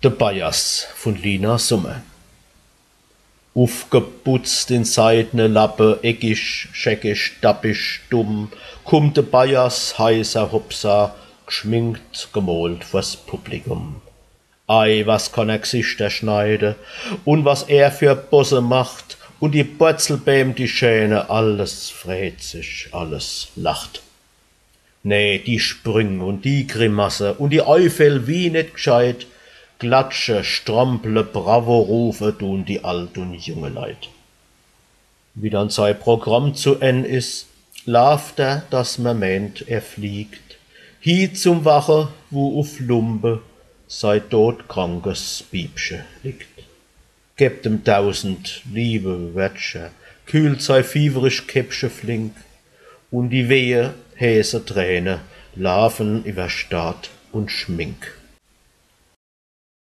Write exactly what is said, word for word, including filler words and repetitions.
De Bajazz vun Lina Sommer. Ufgeputzt in seidne Lappe, eckisch, scheckisch, dappisch, dumm, kummt de Bajazz, heisa hopsa, gschminkt, gemolt vors Publikum. Ei, was kann er G'sichter schneide, un was er für Bosse macht, un die Borzelbääm, die schäne, alles freet sich, alles lacht. Nee, die Sprüng un die Grimasse un die Eifäll wie net gscheit, klatsche, strample, Bravo rufe dun die alt un junge Leit. Wie dann sei Programm zu Enn is, laaft er, dass mer meent, er fliegt, hie zum Wache, wu uf Lumpe sei todkrankes Biebche liegt. Gebt em dausend liewe Wörtcher, kühlt sei fiewerisch Käppche flink, un die wehe, heeße Träne laafen iwwer Staat un Schmink.